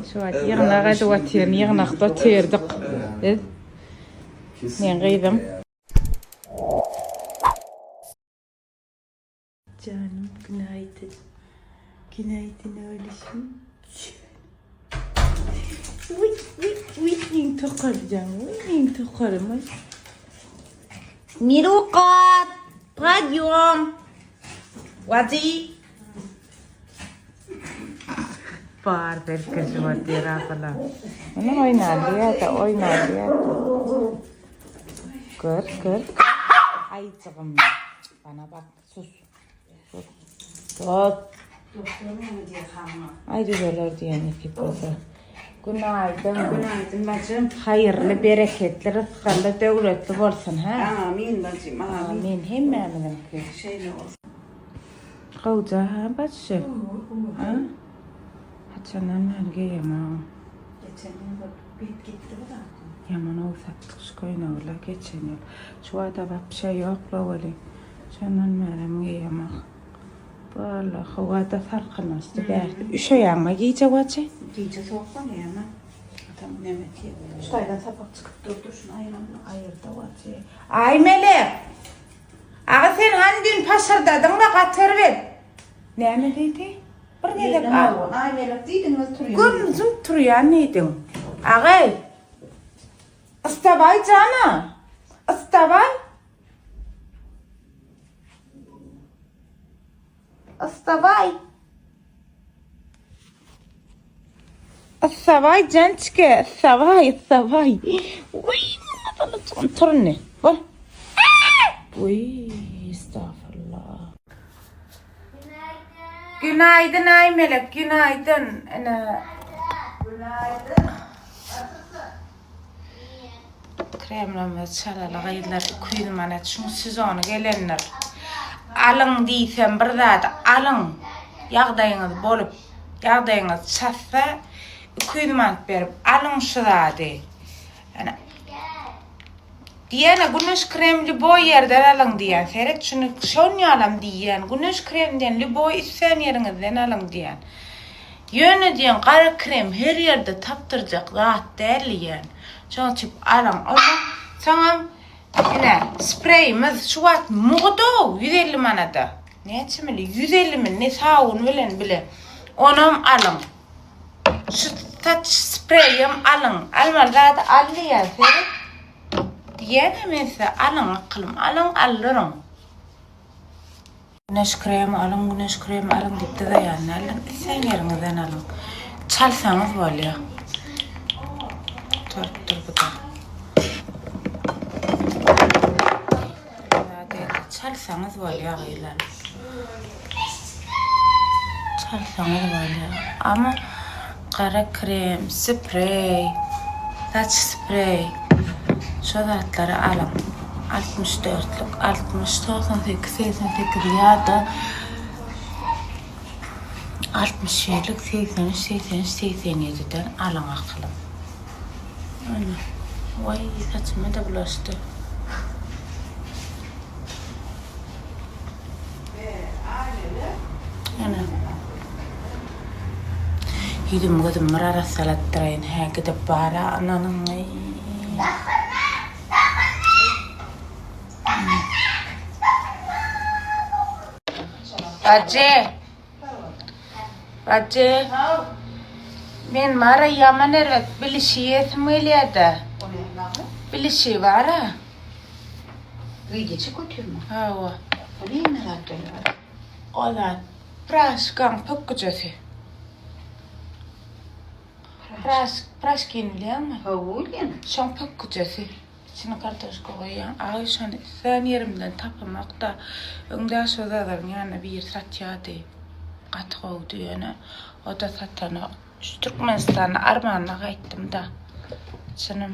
Şu wagt ýygnak edip otyryn, ýygnakda otyrdyk biz. Meň gyzym. Janym günaýdyn. Günaýdyn ogluşym. Uý, uý, uý, meň tokarjam, uý, meň tokarym. Mirukat, podýom. Wadi. Bar berkejip otyr abla. Ene oýnalýar-da, oýnalýar-da. Gör, gör. Aýjygym. Bana bak, sus. Sus. Sus. Aý düzeler diýen nesip bolsa. Günaýdyn. Günaýdyn bajym. Haýyrly, bereketli, rysgally, döwletli bolsun, hä? Amin bajym, amin. Amin hemmämiziňki. Şeýle bolsun. Gowja hä bajy? Ha? Haçandan bäri geýemogam. Geçen ýyl bir bet gitdi bu zat. Ýaman owsapdyk şu köýnegi-le geçen ýyl. Şu wagta wapşe ýok-la welin. Şondan bärem geýemok. Walla howa-da salkynlaşdy bärde. Üşeýäňmi gije bajy? Gije sowuk bolýar ýa? Atam näme etýär? Şu taýdan sapak çykyp durdy, şuny aýyramok. Aýyrda bajy. Aý Melek! Aga sen hany düýn paşyrdadyňla gaty erbet. Näme diýdi? Bir gezek a. Aýmelek diýdiňiz turýan. Görnüjim turýan diýdiň. Agay. Ystabaý jana. Ystabaý. Ystabaý. Ystabaý jançke, ystabaý, ystabaý. Uý, mazalyjygym tur indi. Bol. Uý, estagfurullah. Günaýdyn Aýmelek, günaýdyn. Ene. Günaýdyn. Kremlerimizi çalaly gyzlar 200 manat şuň sezony gelendir. Alyň diýsem bir zady alyň. Ýagdaýyňyz bolup, ýagdaýyňyz çatsa 200 manat berip alyň şu zady. Ýani Diýene güneş krem lýuboý ýerden alyň diýýän. Seret şuny şon ýalam diýýän. Güneş kremden lýuboý islän ýeriňizden alyň diýýän. Ýöne diýen gara krem her ýerde tapdyrjak zat däl diýýän. Şoň üçin alyň. Ondan soňam ine spreýimiz şu wagt mugt-ow 150 manada. Näçe mili? 150 mili sabun bilen bile. Onam alyň. Şu saç spreýem alyň. Almaly zady al diýýän seret. Diýýän men size alyň akylym alyň aldyryň. Güneş kremi alyň, güneş kremi alyň diýip dyzaýan däldim. Islän ýeriňizden alyň. Çalsaňyz bolýar. Gutarypdyr bu da. Çalsaňyz bolýar gyzlar. Çalsaňyz bolýar. Ama gara krem, spreý, saç spreý şo zatlary alyň. 64-lük, 60, 98, 88 ýa-da 61-lik, 83, 83, 87-den alyň akylym. Ana. Waý, saçyma-da bulaşdy. Ana. Ýüzüm gözüm bir arassalatdyraýyn. Hä, gidip bara ananyň. Bajy. Bajy. Men bara ýaman erbet bilişi ýesim gelýär-de. Bilişi bara. Wideo çekip otyrmy? Hawa. O näme zat bolýar? O zat praşkaň pökgüjesi. Praş, praşkini bilýäňmi? Hawa, bilýän. Şoň pökgüjesi. Içine kartoşka goýýaň. Aý şony islän ýerimden tapamakda. Öňde şo zazaryň ýanynda biri satýardy. Gaty gowudy ýöne o-da satanok. Şu Türkmenistana armanda gaýtdym-da. Çynym.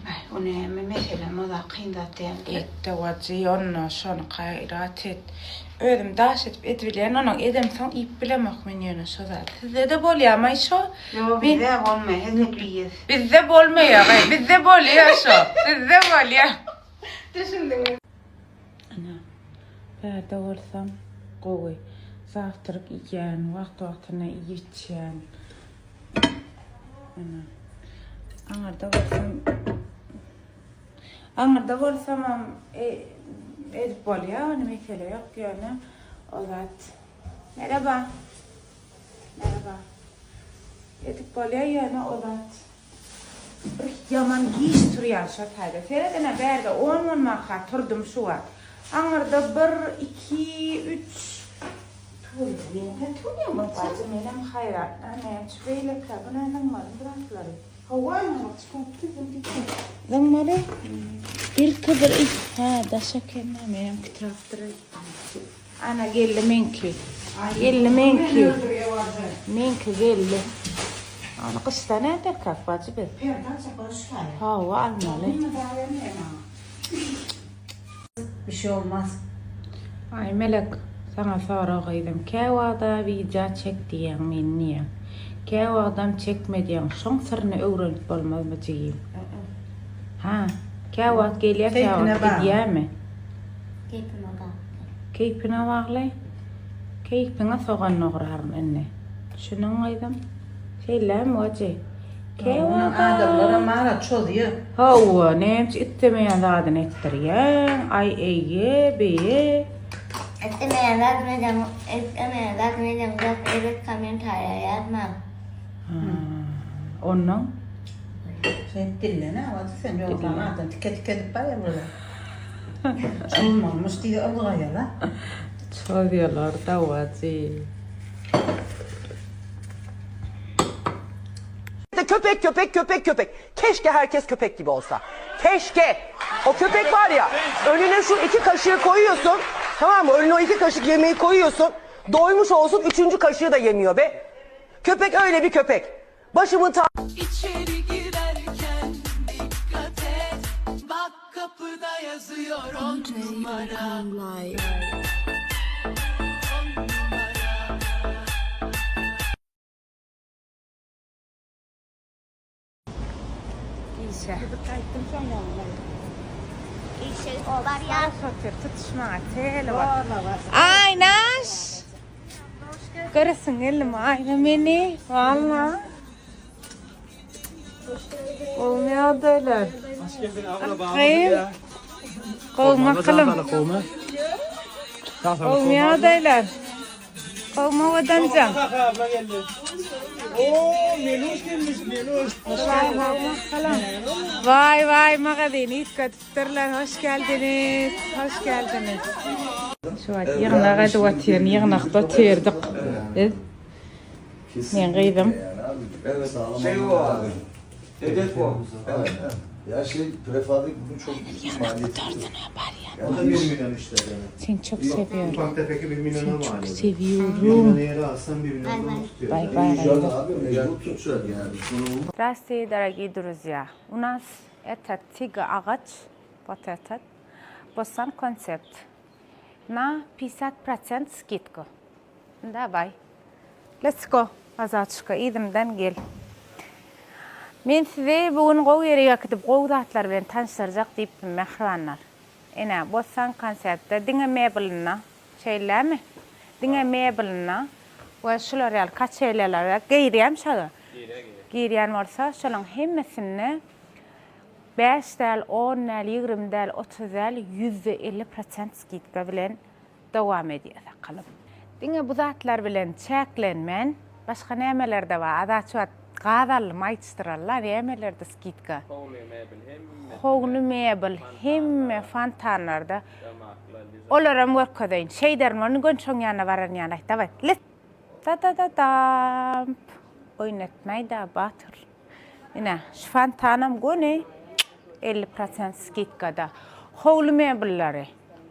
Aý, o näme meselem o zat kyn zat däldir. Etde wajy onda şony gaýrat et. Özüm daş edip edibilýän onuň edemsoň iýip bilemok men ýöne şo zat. Sizde-de bolýamaý şo? Ýok bizde bolmaýar hezil edip iýýäs. Bizde bolmaýar gaý bizde bolýar şo. Sizde bolýar. Düşündiňiz. Ana, bärde bolsam gowy. Zawtrak iýýän, wagt-wagtynda iýip-içýän. Ana. Aňyrda bolsam Aňyrda bolsamam e, edip bolýar, ony mesele ýok, ýöne o zat. Merhaba. Merhaba. Edip bolýar, ýöne o zat. Bir ýaman giç turýan şo taýda. Seredene bärde on bolmanka turdum şu wagt. Aňyrda bir, iki, üç. Turýan. Turýan bajy menem haýran. Näme beýlekä bu näme zyňmaly bu zatlary. Hawa, ýaňy çykaryp zyň gitdi. Zyňmaly? Ilki bir hä daş eken menem kitrapdyr. Ana geldi meňki. Geldi meňki. Meňki geldi. Ony gyşda näderkäk bajy biz? Perde aljaklar şu taýy. Hawa almaly. Bir şey olmaz. Aý Melek saňa sorag gyzym käwagda wideo çek diýýäň men diýýäň. Käwagdam çekme diýýäň şoň syryny öwrenip bolmazmy jigim? Ha käwagt gelýär käwagt gidýärmi? Keýpime bagly. Keýpine bagly. Keýpiňe sogan dograryn indi. Düşündiň gyzym? Şeýlemi wajy? Käwagt Adamlaram bar-a çozýa. Hawa, nämçe islemeýän zadyny etdirýäň. Aý eýe, beýe. Islemeýän zadyny edeň, islemeýän zadyny edeňde erbet kommentariýa ýazmaň. Ha, onnoň? Sen dillen-ä wajy sen ýogsam adam tike-tike edip barýar bular. Çozmalymyş diýip ylgaýarlar. Çozýarlar dawajy. Köpek köpek köpek köpek. Keşke herkes köpek gibi olsa. Keşke. O köpek var ya önüne şu iki kaşığı koyuyorsun. Tamam mı? Önüne o iki kaşık yemeği koyuyorsun. Doymuş olsun üçüncü kaşığı da yemiyor be. Köpek öyle bir köpek. Başımın ta İçeri girerken dikkat et Bak kapıda yazıyor on numara On numara Işe. Gaýtdym şoň ýanyna. Işe barýar. Otur tutuşmaga tele bar. Aýnaş! Göresiň geldimi Aýna meni? Walla. Gowymy ýagdaýlar? Gyz. Gowymy akylym? Gowymy ýagdaýlar? Gowymy owadanjam? Waý waý magazyny üýtgedipdirler. Hoş geldiniz. Hoş geldiniz. Şu wagt ýygnak edip otyryn. Ýygnakda otyrdyk biz. Men gyzym. Evet. Şey bu abi. Hedef bu. Evet. Ya şey prefabrik bunun çok maliyeti. O da 1 milyon işte yani. Seni çok seviyorum. Ufak tefeki 1 milyona Seni mal çok oluyor. 1 seviyorum. milyona yere alsan 1 milyon da tutuyor. Bay bay. Tutacaksın abi mecbur tutacak yani. Sonra olmaz. Здравствуйте, дорогие друзья. У нас этот тига agaç, вот этот, Bossan konsept. Na 50% skidka. Daway. Let's go, Azatçka, yzymdan gel. Men sizi bu gün gowy ýere äkidip, gowy zatlar bilen tanyşdyrjak diýipdim, mähribanlar. Ine, Bossan konseptde diňe mebelinde, şeýlemi? Diňe mebelinde we şular ýaly kaçelýalara girýärmi şolar? Girýär, girýär. Girýän bolsa, şolaryň hemmesinde bäş däl, on däl, 20 däl, 30 däl, 50% skidka bilen dowam edýär sakalym. Diňe bu zatlar bilen çäklenmän, başga nämeler-de bar? Azat şu wagt gaz aldym, aýdyşdyrarlar, nämelerde skidka? Howly mebel hemme. Howly mebel hemme fontanlarda. Olaram görkezeýin. Şeýderin, ony gön şoň ýanyna baran ýaly aýt. Daway. Let. Da-da-da-dam. Oýnatmaý-da, Batyr. Ine, şu fontanam göni 50% skidkada. Howly mebelleri.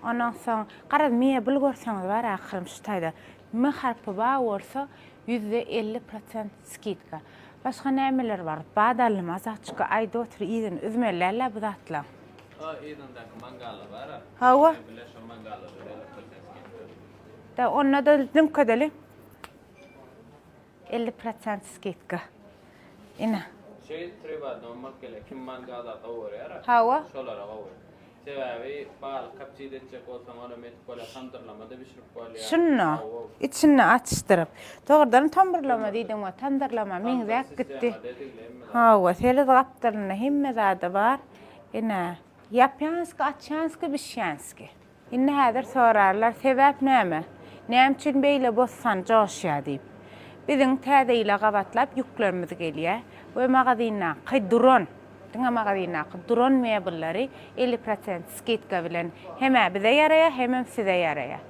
Ondan soň, garaz, mebel görseňiz bar ahyrym şu taýda. M harpy bar bolsa, 50% skidka. Başga nämeler bar? Badalym, azatçyka, aýda otur, yzyny üzmeli däl-ä bu zatlaň. O yzyndaky mangala bar-a. Hawa. Bile şo mangala 50% skidka. Da, onda-da lüňk edeli. 50% skidka. Ine. Şeý tribadnom bolup gelýär. Kim mangala gowy görýär-ä. Hawa. Şolara gowy. Sebäbi balyk kapçit etjek bolsaň onam edip bolýar, tamdyrlama-da bişirip bolýar. Şunda Hawa. içinde açyşdyryp. Dogrudanam tamdyrlama diýdiň we tamdyrlama meňzäp gitdi. Sistemada edildi hemme zat. Hawa, seliz gapdalynda hemme zady bar. Ine, ýapýanski, açýanski, bişýänski. Indi häzir sorarlar, sebäp näme? Näme üçin beýle bossan joşýar diýip. Biziň täze ýyla gabatlap ýüklerimiz gelýär we magazyndaky duran, diňe magazyndaky duran mebelleri 50 prosent skidka bilen hem-ä bize ýaraýar, hemem size ýaraýar.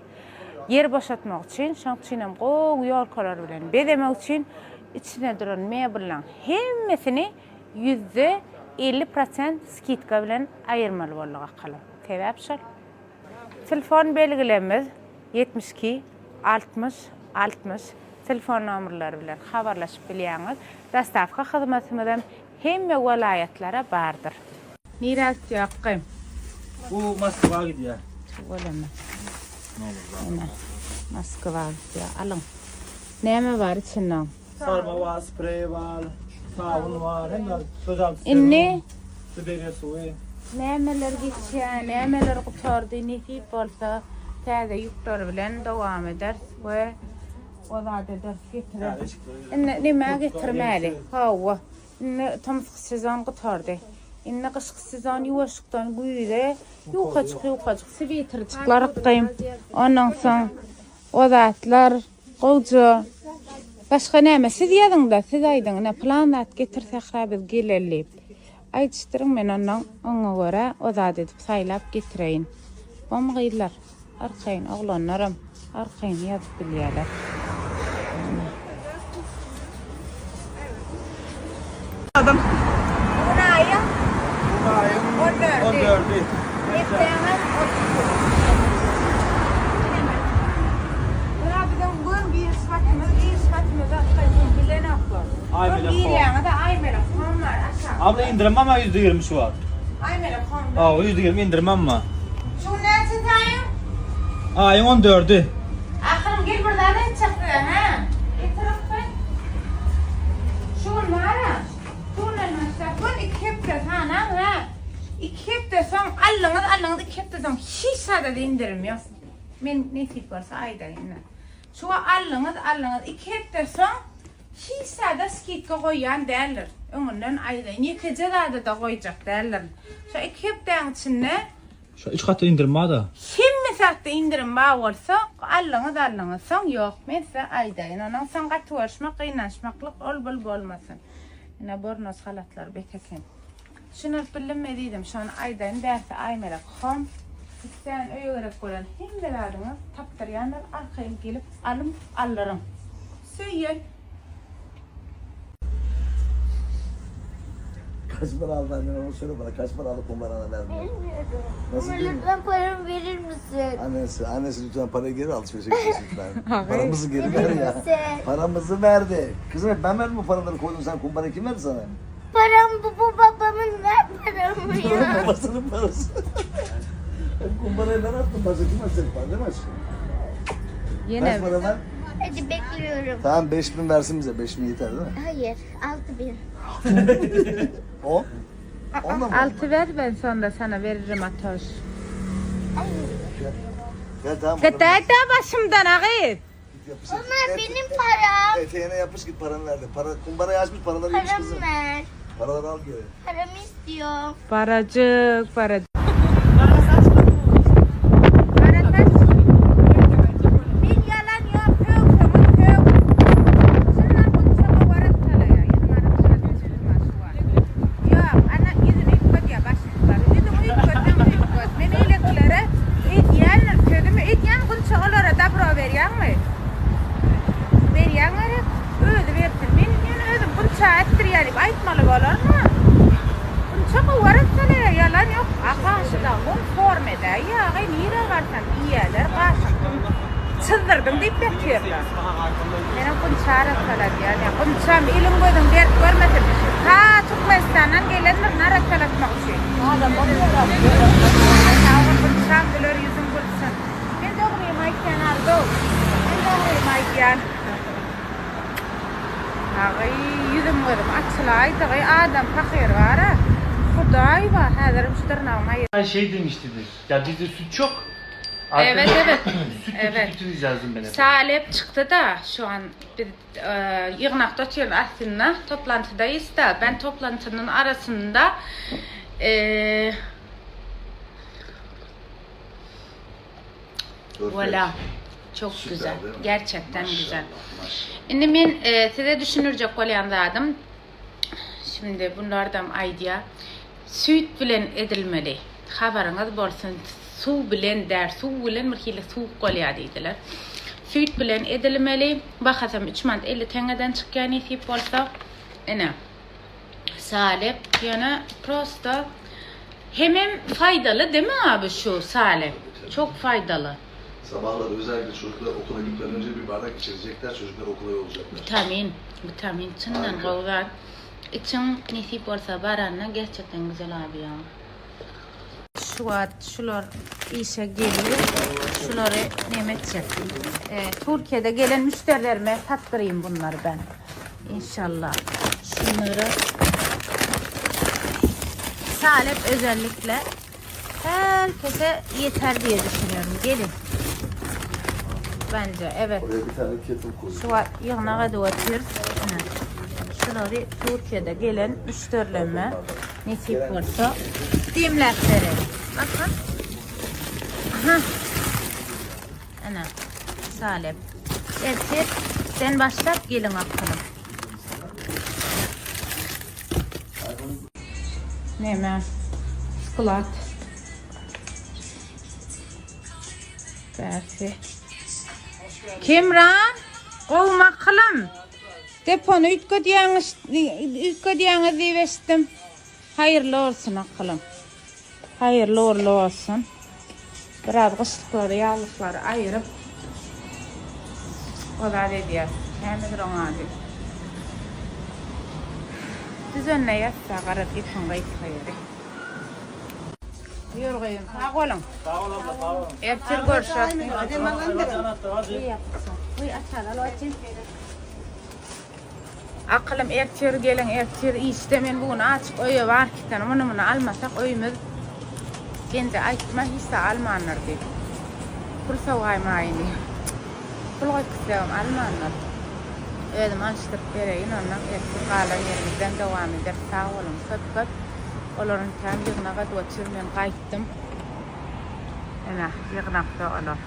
Ýer boşatmak üçin, şoň üçinem gowy ýolkalar bilen bezemek üçin içinde duran mebellaň hemmesini 50% prosent skidka bilen aýyrmaly bolduk akaly. Sebäp şol. Telefon belgilerimiz 72 60 60 telefon nomerleri bilen habarlaşyp bilýäňiz. Dostawka hyzmatymyzam hemme welaýatlara bardyr. Nirä gitýär akgym? Bu Moskwa gidýär. Tüweleme. Ine, Moskwa gitýär. Alyň. Näme bar içinde oň? Sarma bar, spreý bar, sabyn bar, hemme söz Indi Siberiýa suwy. Nämeler geçýär, nämeler gutardy, nesip bolsa täze ýükler bilen dowam ederis we o zat ederis, getireris. Indi nämä getirmäli? Hawa. Indi tomusky sezon gutardy. Indi gyşky sezon ýuwaşykdan güýze ýukajyk-ýukajyk switerjikler ykgym. Ondan soň o zatlar Gowja. Başga näme? Siz ýazyňda, siz aýdyň, ine pylan zat getir Sähra biz geleli diýip. Aýdyşdyryň men ondan oňa görä o zat edip saýlap getireýin. Bomy gyzlar? Arkaýyn oglanlaram arkaýyn ýazyp bilýäler. Adam. Bu gün aýyň? Bu aýyň on dördi. Hepdäňem 30 Bura biziň gün giriş gatymyz, giriş gatymyzda hytaýsyň bilenoklar. Aýmelek Gün girýäňiz-de Aýmelek hom bar aşakda. Abla indirim ama %20 şu wagt. Aýmelek hom. Hawa %20 indirim amma. Şu gün näçesi aýyň? Aýyň on dördi. Ahyrym gel bir zat aýtjak size hä. Getirip goý. Şu gün bara. Şu günden başlap gün iki hepde sanaň hä. Iki hepde soň aldyňyz aldyňyz iki hepde soň hiç zada indirim ýok. Men nesip bolsa aýdaýyn. Şu wagt aldyňyz aldyňyz iki hepde soň hiç zada skidka goýýan däldir. Öňünden aýdaýyn ýekeje zada-da goýjak däldirin. Şu iki hepdäň içinde Şu üç katda indirim barda. Hemme zatda indirim bar bolsa aldyňyz aldyňyz soň ýok men size aýdaýyn onuň soň gaty görüşmek gynanyşmaklyk ol bul bolmasyn. Ine bornoz halatlar bet eken. Şuny alyp bildim ezizim şony aýdaýyn bärsi Aýmelek home islän öýe gerek bolan hemme zadyňyz tapdyrýanlar arkaýyn gelip alyň aldyryň. Söýýän. Kaç para aldı annen onu söyle bana. Kaç para aldı kumbarana vermiyor. Bilmiyorum. Nasıl Ama bilmiyorum? lütfen paramı verir misin? Annesi, annesi lütfen parayı geri alışverişe gitmesin lütfen. Paramızı geri ver ya. misin? Paramızı verdi. Kızım hep ben verdim bu paraları koydum sen kumbara kim verdi sana? Param bu, bu babamın ver paramı ya. Babasının parası. Hep kumbarayı ben attım. Başka kim atacak para değil mi aşkım? Ýene Kaç para ver? Hadi bekliyorum. Tamam 5000 versin bize. 5000 yeter değil mi? Hayır 6000. 10? 10 da mı? Alty ver ben sonda sana veririm Atoş. Gel. Gel tamam. Git-de başymdan a gyz. Git yapış. Onlar Et- benim param. Eteğine yapış git paranı verdi. Para, kumbarayı açmış paraları yemiş Paramı kızım. ver. Paraları al geri. Paramı istiyorum. Parajyk, parajyk. Men ýalan ýok, sögseňiz sögüň. Şundan gunça gowy arassalaýar, ýüzüň arassalasyn çykma şu wagt. Ýok, ana ýüzüni üýtgedýär başlyklary. Ýüzüňi üýtgetseň üýtget. Men eýlekilere edýändir sözümi edýän gunça olara dabro berýäňmi? Berýäň gerek, özi bersin. Men ýöne özüm gunça etdirýär diýip aýtmaly bolarmy? Gunça gowy arassalaýar, ýalan ýok. A gaşyda gun formeda ýagy nirä barsaň iýýärler gaşyň çyzdyrdyň diýip ýatyrlar. Menem gunça arassaladýan ýa gunçam iliň gözüň dert görmesin. Ta Türkmenistandan gelendir arassalatmak üçin. Sag bol gunçam güler ýüzüň gülsün. Men dogrymy aýtýan Arzuw. Men dogrymy aýdýan. Agy ýüzüm gözüm açylaýdygy adam pahyr bara. Hudaý bar, häzirem şu dyrnagymy aýyr. Şey demiştiniz. Ya bizde süt çok. Evet evet. Süt Evet. götürüp yazdım ben. Salep çykdy da şu an biz ýygnakda otyryn aslynda toplantydaýys da ben toplantynyň arasynda e, Voila. Çok Süper, güzel. değil mi? Gerçekten Maşallah, güzel. maşallah. Şimdi men e, size düşünürecek bolýan zadym şimdi bunlardam aýdýa süýt bilen edilmeli. Habaryňyz bolsun suw bilen däl suw bilen bir hili suwuk bolýar diýdiler. Süýt bilen edilmeli. Bahasam 3 manat 50 teňňeden çykýar nesip bolsa. Ine. Salep ýöne prosto hemem faýdaly değil mi abi şu salep? Çok faýdaly. Sabahları özellikle çocuklar okula gitmeden önce bir bardak içirecekler, çocuklar okula yollayacaklar. Vitamin, vitamin çyndan Harika. gowy zat. Içiň nesip bolsa baranda gerçekten güzel abi ya. Şu wagt şular işe geliyor. Şulary neme etjek. Ee, Türkiye'de gelen müşterilerime sattırayım bunları ben. İnşallah. Şunları Salep özellikle herkese yeter diye düşünüyorum. Gelin. Bence evet. Oraya bir tane kettle koyuyor. Şu an ýygnaga otyr. Şulary Türkiye'de gelen müşterilerime nesip bolsa demläp berelim. Bakın. Aha. Ana. Salep. Ertir sen başlap gelin akalım. Neme? Şokolat. Berfi. Kemran, gowy akylym. Depony üýtgedýäňiz, üýtgedýäňiz diýip eşitdim. Haýyrly bolsun akylym. Haýyrly uğurly bolsun. Biraz gyşlyklary, ýaglyklary aýyryp o zat edýär. Nämedir oň ady? Düzenle ýatsa garaz gepiň gysga ýeri. Ýörgüýüm. Sag boluň. Sag ol abla, sag ol. Ertir görüşeris. Akylym ertir gelin ertir işde men bugün açık öýe bar gitden muny muny almasak öýümiz Gende aýtma hiç de almanlar diýip. Pul sowaýmaýyn diýip. Pul goýup gitsegem almanlar. Özüm alyşdyryp bereýin ondan ertir galan ýerimizden dowam ederis. Sag boluň köp köp. Olaryň täm ýygnaga otyr men gaýtdym. Ene ýygnakda olar.